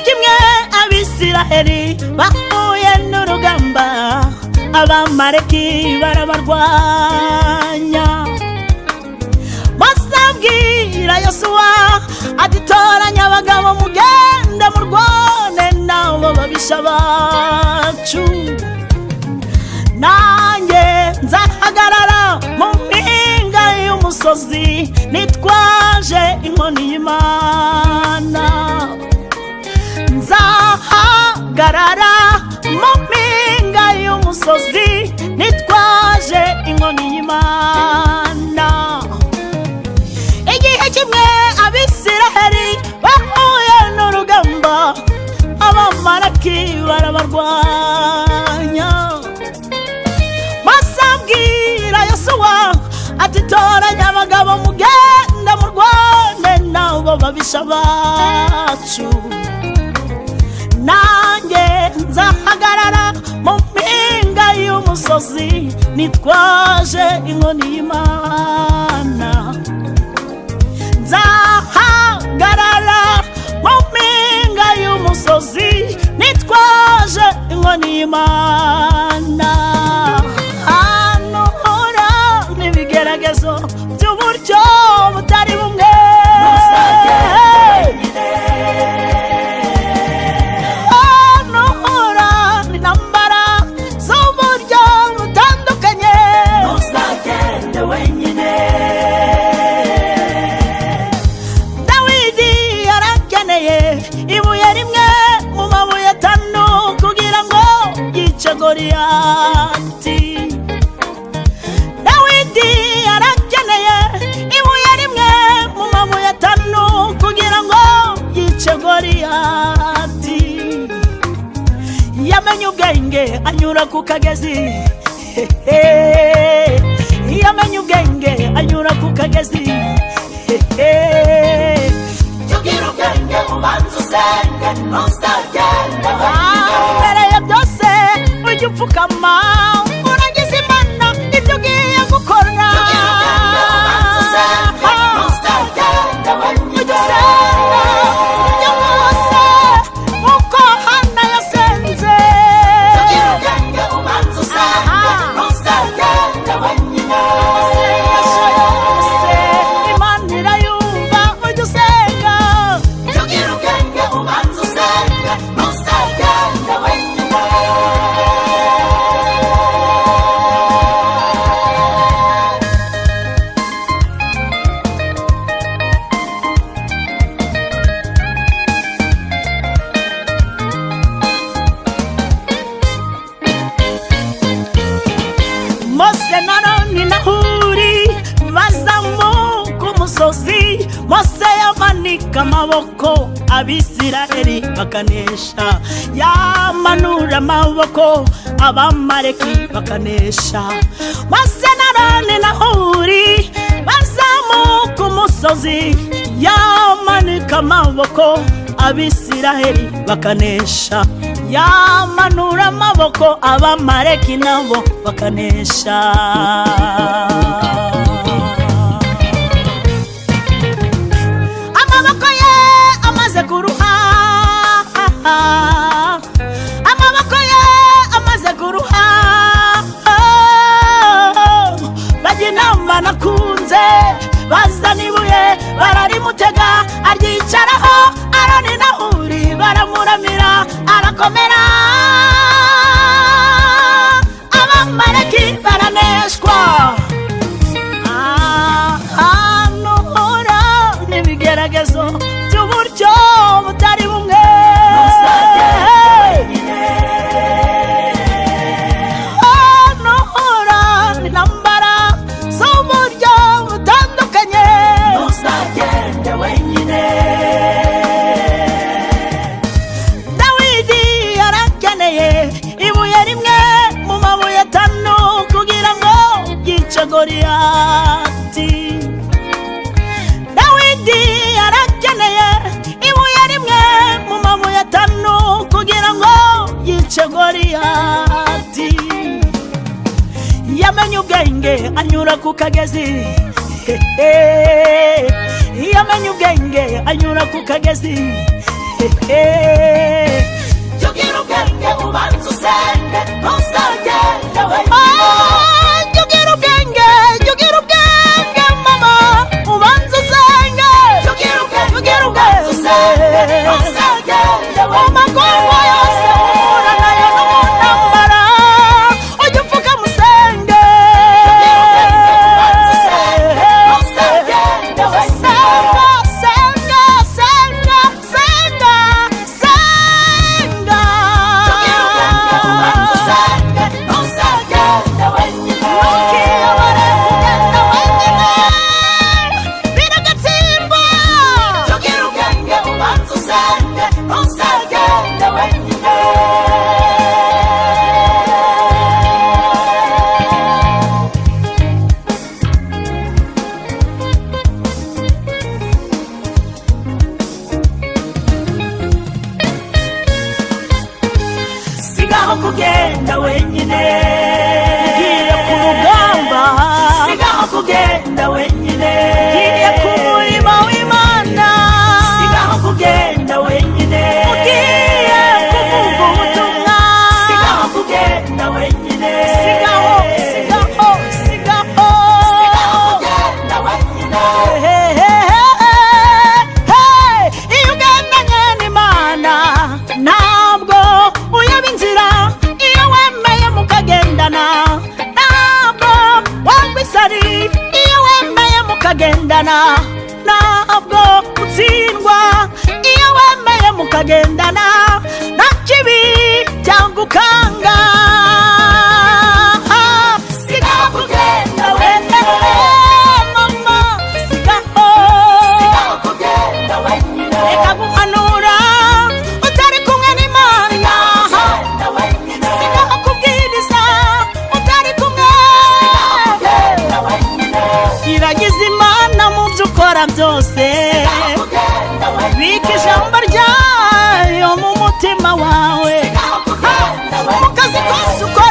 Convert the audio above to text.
Kimwe Abisiraheli bahuye n'urugamba, Abamaleki barabarwanya. Mose abwira Yosuwa ati: "Toranya abagabo, mugende murwane nabo babisha bacu. Nanjye nzahagarara mu mpinga y'umusozi nitwaje inkoni y'Imana. Nzahagarara mu mpinga y'umusozi nitwaje inkoni y'Imana." Igihe kimwe Abisiraheli bahuye n'urugamba, Abamaleki barabarwanya. Mose abwira Yosuwa ati: "Toranya abagabo, mugende murwane nabo babisha bacu. Nanjye nzahagarara mu mpinga y'umusozi nitwaje inkoni y'Imana. Nzahagarara mu mpinga y'umusozi nitwaje inkoni y'Imana." Ahantu uhura n'ibigeragezo by'uburyo butari bumwe, Ntuzagende wenyine. Ahantu uhura n'intambara z'uburyo butandukanye, Ntuzagende wenyine. Dawidi yarakeneye ibuye rimwe mu mabuye atanu kugira ngo yice Goriyati. Dawidi yarakeneye ibuye rimwe mu mabuye atanu kugira ngo yice Goriyati. Yamenye ubwenge anyura ku kagezi. Yamenye ubwenge anyura ku kagezi. Jya ugira ubwenge, ubanza usenge. Ntuzagende wenyine. Mbere ya byose ujya upfukama uragize Imana ibyo ugiye gukora. Jya ugira ubwenge, ubanza usenge. Ntuzagende wenyine. Ujya usenga uburyo bwose nk'uko Hana yasenze. Jya ugira ubwenge, ubanza usenge. Ntuzagende wenyine. Amasengesho yose Imana irayumva. Ujya usenga. Jya ugira ubwenge, ubanza usenge. Ntuzagende wenyine. Mose na Aroni na Huri bazamuka umusozi. Mose yamanika amaboko, Abisiraheli bakanesha. Yamanura amaboko, Abamaleki bakanesha. Mose na Aroni na Huri bazamuka umusozi. Yamanika amaboko, Abisiraheli bakanesha. Yamanura amaboko, Abamaleki nabo bakanesha. Amaboko ye amaze kuruha, amaboko ye amaze kuruha, bajya inama nakunze, bazana ibuye bararimutega, aryicaraho. Aroni na Huri baramuramira, arakomera. Abamaleki baraneshwa. Ahantu uhura n'ibigeragezo by'uburyo butari bumwe, Ntuzagende wenyine. Ahantu uhura n'intambara z'uburyo butandukanye, Ntuzagende wenyine. Dawidi yarakeneye ibuye rimwe mu mabuye atanu kugira ngo yice Goriyati. Dawidi yarakeneye ibuye rimwe mu mabuye atanu kugira ngo yice Goriyati. Yamenye ubwenge anyura ku kagezi. Yamenye ubwenge anyura ku kagezi. Kugenda wenyine. Ugiye ku rugamba. Sigaho kugenda wenyine. Ugiye ku murimo w'Imana. Sigaho kugenda wenyine. Ugiye kuvuga ubutumwa. Sigaho kugenda wenyine. Sigaho, sigaho, sigaho. Sigaho kugenda wenyine. Hey, hey, hey, hey. Iyo ugendanye n'Imana ntabwo uyoba inzira. Iyo wemeye mukagendana ntabwo wagwa isari. Iyo wemeye mukagendana ntabwo utsindwa. Iyo wemeye mukagendana nta kibi cyangwa ukanga. Sigaho kugenda wenyine, mama, sigaho. Sigaho kugenda wenyine. Reka guhanura utari kumwe n'Imana. Kugenda wenyine. Sigaho kubwiriza utari kumwe. Kugenda wenyine. Iragize Imana mu byo ukora byose. Kugenda wenyine. Bika ijambo ryayo mu mutima wawe. Kugenda Mu kazi kose ukora.